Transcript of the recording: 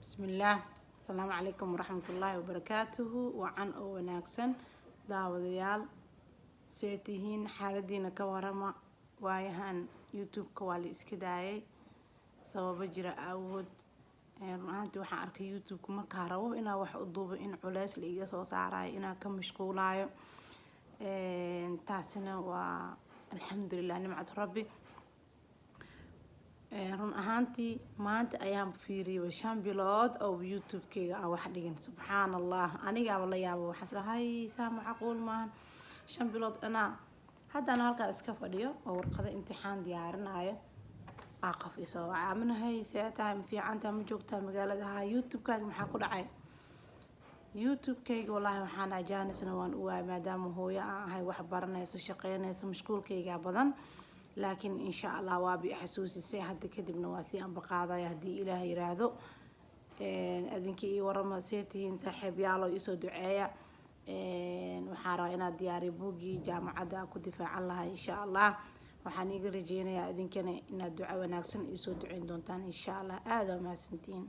Bismillaah. Asalaamu calaykum waraxmatullaahi wabarakaatuhu. Wacan oo wanaagsan, daawadayaal. See tihiin? Xaaladiina ka warama. Waayahan YouTube-ka waa la iska daayay sababo jira awood. Run ahaantii, waxaan arkay YouTube-ka markaa rabo inaa wax u duubo in culeys la iga soo saarayo, inaa ka mashquulayo. Taasina waa alxamdulilah, nimcatu Rabbi. Run ahaantii, maanta ayaan fiiriyay 5 bilood oo YouTube-keyga aan wax dhigin. Subxaan Allah, anigaaba la yaabo. Waxaan is hay saa macquul maahan, 5 bilood dhanaa. Haddana halkaa iska fadhiyo oo warqado imtixaan diyaarinayo aa qof isoo wacay: "See tahay? Ma fiicantaha? Ma joogtaa magaalada? Ha, YouTube-kaaga maxaa ku dhacay?" YouTube-kayga, wallaahi, waxaan ajaanisna waan u waayay, maadaama hooyo aan ahay, wax baranayso, shaqeynayso, mashquulkaygaa badan. Laakiin insha Allah, waaba i xasuusisay. Hadda kadibna waa sii ambaqaadaya, haddii Ilaah yiraahdo. Adinka ii warama, see tihiin, saaxiibyaalo? Iisoo duceeya. Waxaan rabaa inaad diyaariyo buuggii jaamacadda ku difaacan lahaa, insha Allah. Waxaan iiga rajeynayaa idinkana inaad duco wanaagsan iisoo duceyn doontaan, insha Allah. Aada waa mahadsantihiin.